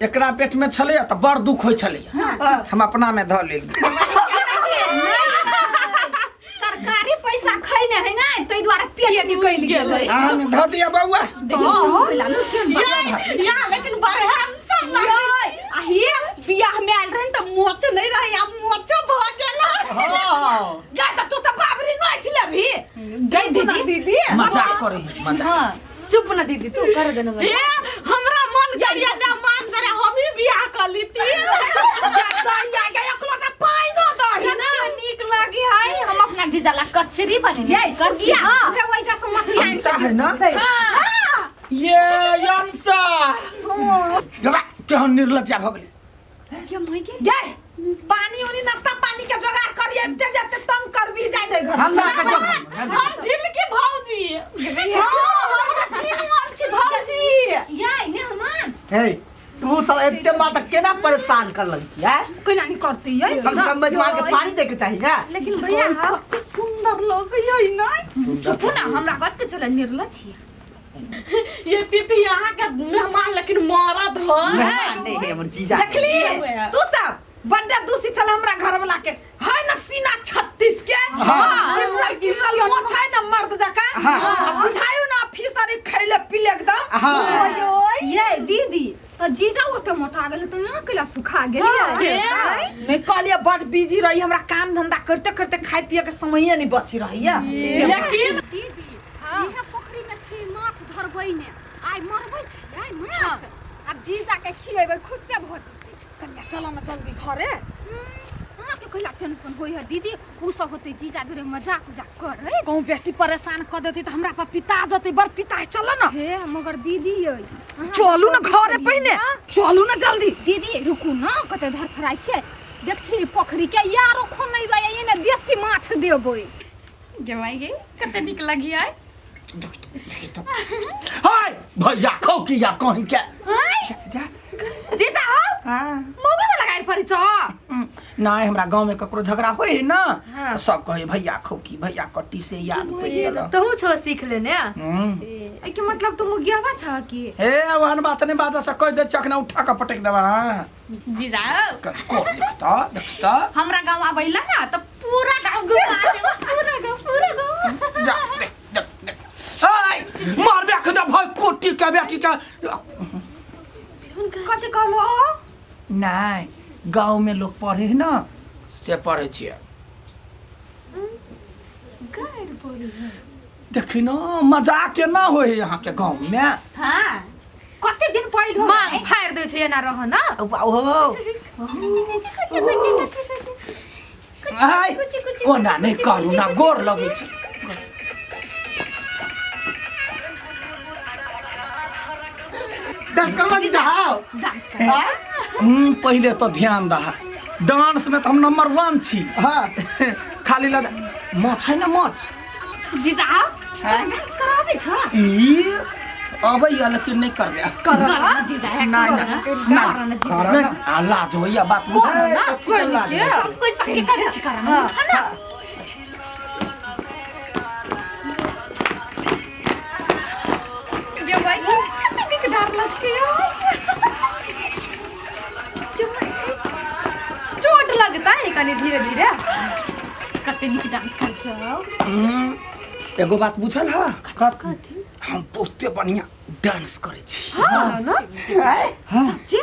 एकरा पेट में छलैया तऽ बड़ दुख होइ छलैया, हम अपना में धऽ लेलियै। सरकारी पैसा खैने है ना, ताहि दुआरे पेट निकलि गेलै। अहाँ में धऽ दिअ बौआ। या लेकिन बड़ हैंडसम लगे। आ हे, बियाह में आयल रहन त मोच नहीं रहे, आब मोचो भ गेल। हाँ। गे तऽ तू सब बाबरी नोच लेबही गई दीदी। दीदी मजाक करे है, मजाक। हाँ, चुप न दीदी, तू कर देना। हे, हमरा मन करिया ना मान जरा हम ही बियाह कर लीती। एक लोटा पानिओ दही ना नीक लगी है। हम अपना जीजा ला कचरी बनेने छी, कचरी। हां, उहे वही से मछली आनि। अंसा है ना? हां। ये अंसा गबा केहन निर्लज्जा भऽ गेलै। के माय के गे, पानी उनी नाश्ता पानी के जोगाड़ करिए, एते जते तंग करबी जाय दे घर। हम ना के जोगाड़। हम ढिमकी भौजी। हां, हमरा की मोल छी भौजी। या ने हमान। हे, तू सब एते बात केना परेशान कर लग छी हैं? कोना नहीं करती ये। कम से कम मेजबान के पानी दे के चाहिए ना। लेकिन भैया कते सुंदर लगै ना। चुप ना, हमरा बात के चला निर्लज छी। ये पीपी यहाँ के मेहमान लेकिन मरद हो। मेहमान नहीं है, हमर जीजा। देखली तू सब बड्डा दूषित छल हमरा घर वाला के है ना, सीना 36 के गिरल गिरल मोछ है ना मर्द जका। आ बुझायो ना फीसरी खैले पीले एकदम। हाँ। ओय ओय। ये दीदी तो जीजा ओते मोटा गेल तो यहाँ केला सुखा गेल? नहीं, कहलिए बड बिजी रही, हमरा काम धंधा करते करते खाए पिए के समय नहीं बची रही है। लेकिन दीदी, इहे पोखरी में छी माछ धरबै ने, आइ मरबै छी आइ माछ आ जीजा के खिएबै, खुश से भऽ जेतै। कनिया, चलो ना जल्दी घरे। अहाँके कहिला टेंशन होइ है दीदी? उ सब होतै जीजा जोरे मजाक उजाक करै। कहूँ बेसी परेशान कर देती तऽ हमरा पर पिता जतै, बड़ पिता है। चलो ना। हे मगर दीदी यै, चलू ना घरे पहिने, चलू ना जल्दी। दीदी रुकू ना, कते धरफड़ाइ छियै? देख छी पोखरी के यारो खुनैबै, एने देसी माछ देबै। गेमाई गई, कते नीक लगी है। हाय भैया खौ की या कहीं के जा, जा। जीजा हो। हाँ। मौगे में लगाइ पड़ी छ। नहीं, हमरा गांव में ककरो झगड़ा होय है ना तो सब कहे भैया खौकी भैया कट्टी से याद पड़ गेल। तहु छो सीख लेने। हम्म। एके मतलब तू मुगियावा छ की? हे, ओहन बात नहीं बाजा से कह दे चकना उठा के पटक देबा। हाँ। जीजा। को देखता देखता। हमरा गांव आबैला ना त पूरा गांव घुमा देबो, पूरा गांव, पूरा गांव। जा देख देख देख, हाय मारबे के दे भाई कोटी के बेटी के। कथी कहलो? नहीं, गांव में लोग पढ़े है ना से पढ़े छियै। देखी ना, मजाक केना होय है यहाँ के गांव में। हां, कते दिन पहिल हो। मांग फाड़ दै छै एना रह ना। हो। आय ओना नहीं करू ना, गोर लगै छै। डांस करबा जीजा हाउ? डांस कर। पहिले तो ध्यान दहा, डांस में तो हम नंबर 1 छी। हाँ। खाली लगा माछ है ना माछ। जीजा, डांस कराबै छ? ई अबैया लेकिन नहीं करबे। कर जीजा है। नहीं नहीं नहीं नहीं, आ लाज होइया बात बुझा। कोई के सब कोई सके करे छी, कर ना उठा ना। गे भाई, कते के डर लगके चोट लगता है कनी धीरे धीरे। कते नीक डांस कर छौ। एगो बात बुझल है? हम बहुते बढ़िया डांस करै छी। हाँ ना? सच्चे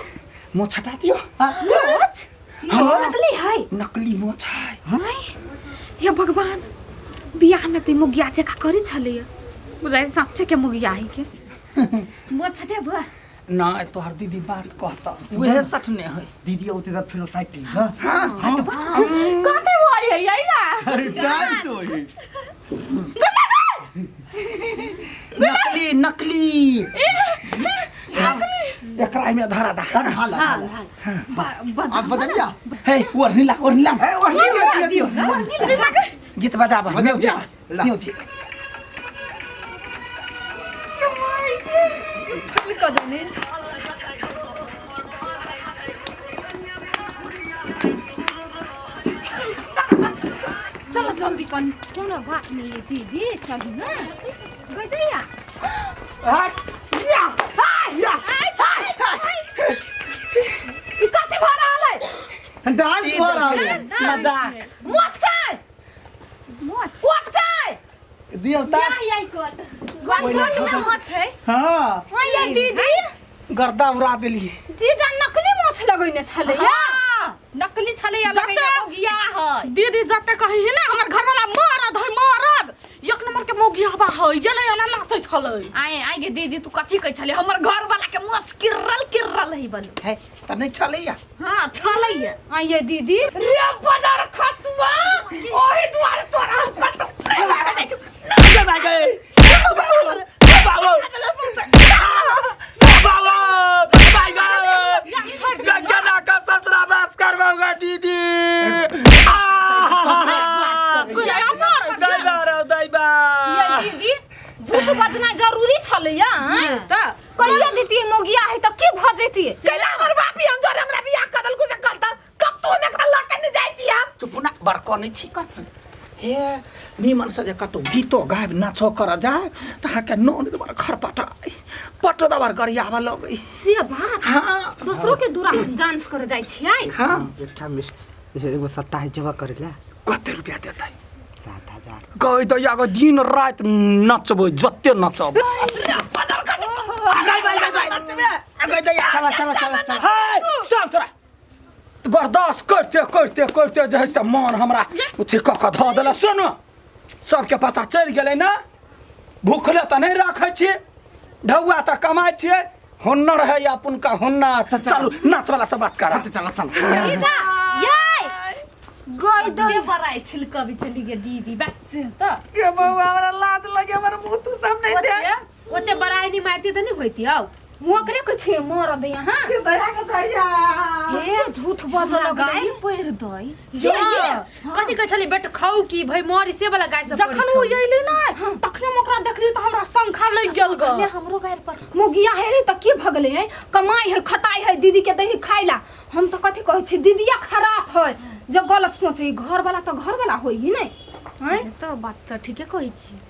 मोछ हटा दियो। मोछ? हाँ। नकली है। नकली मोछ है। हे भगवान, बियाह में त मुगिया जका करै छलैया, बुझाइ सच्चे के मुगिया है के। मोछ हटे बुआ। ना, तोहर दीदी बात कहता उहे सटने है। दीदी औते त फेरो साइड ना। कते भई है यैला? अरे डांस होई नकली नकली, एकरा में धरा दा। खा ला। बजा। अब बजलिया। हे, ओढ़नी ला, ओढ़नी ला। ए, ओढ़नी ला दियो। गीत बजाब। बजा। म्यूजिक। ला। म्यूजिक। चलो जल्दी कनी। कोनो बात नहीं है दीदी, चलू ना गदैया। या या। डांस हो रहल है। मजाक मोच काय मोछ मोच काय दियल ता आई कट कोन कोन में मोछ है हां हां ये दीदी गर्दा उड़ा देली जीजा नकली मोछ लगैने छलै या हाँ, नकली छलै या लगैले मौगिया है दीदी जते कही है ना हमर घर वाला मरद है मरद एक नंबर के मौगियाबा है ये नहीं एना नाचै छलै आए आए गे दीदी तू कथी कहै छलै हमर घर वाला के मोछ किरल किरल है बल है त नहीं छलैया हां छलै आ ये दीदी रे बाजार खसुआ ओही दुआरे तोरा हम कतौ नहीं भागे जाइ छौ नहीं भागे बाबू बाबू बाबू भाई गना का ससुरा बास करवाऊंगा दीदी दाई बा रे दाई बा ये दीदी झूठ बजना जरूरी छलै या त कहियो दीदी मोगिया है त की भ जैती कैला हमर बापी हम जोरे हमरा बियाह करल कुछ करता कतौ हम एकरा लऽ के नहीं जाइ छी हम चुप ना बड़को नहीं छी हे निमन से जे कतौ गीतो गाबि नाचो कर जाए त अहाँके नोन दबार खरपटा पट दबार गरियाबऽ लगै से बात हाँ दोसरो के दूरा डांस करे जाइ छियै हाँ एकटा मिस एगो सट्टा है जमा करेला कते रुपया देतै 7000 गई तऽ एगो दिन राति नचबै जते नचब चला चला चला चला हे शांत रह बर्दाश्त करते करते करते जे है से मन हमरा अथी कऽ कऽ धऽ देलक सुनू सबके पता चलि गेलै ने भूखले तऽ नहि राखै छियै ढौआ तऽ कमाइ छियै हुनर है अपन का हुनर चलू नाच वाला से बात करा चला चला जीजा ये गई दे बराइ छल कभी चली गे दीदी बा से त गे बौआ हमरा लाज लगे हमर मुँह तू सब नहीं दे ओते ओते बराइ नहीं मारती त नहीं होती आउ ओकरे के छे मर दे यहाँ दया के दया हे झूठ बजऽ लगलै गाय पैर दई ये ये कथी कहै छली बेट खाऊ की भई मरी से वाला गाय सब जखन ओ अयलै ना तखने हम ओकरा देखली तऽ हमरा शंखा लागि गेल ग ने हमरो गायर पर मोगिया है त की भगले है कमाई है खटाई है दीदी के दही खाइला हम तो कथी कहै छी दीदिया खराब है जब गलत सोचे घर वाला तो घर वाला होई ही नहीं हैं तो बात त ठीके कहै छी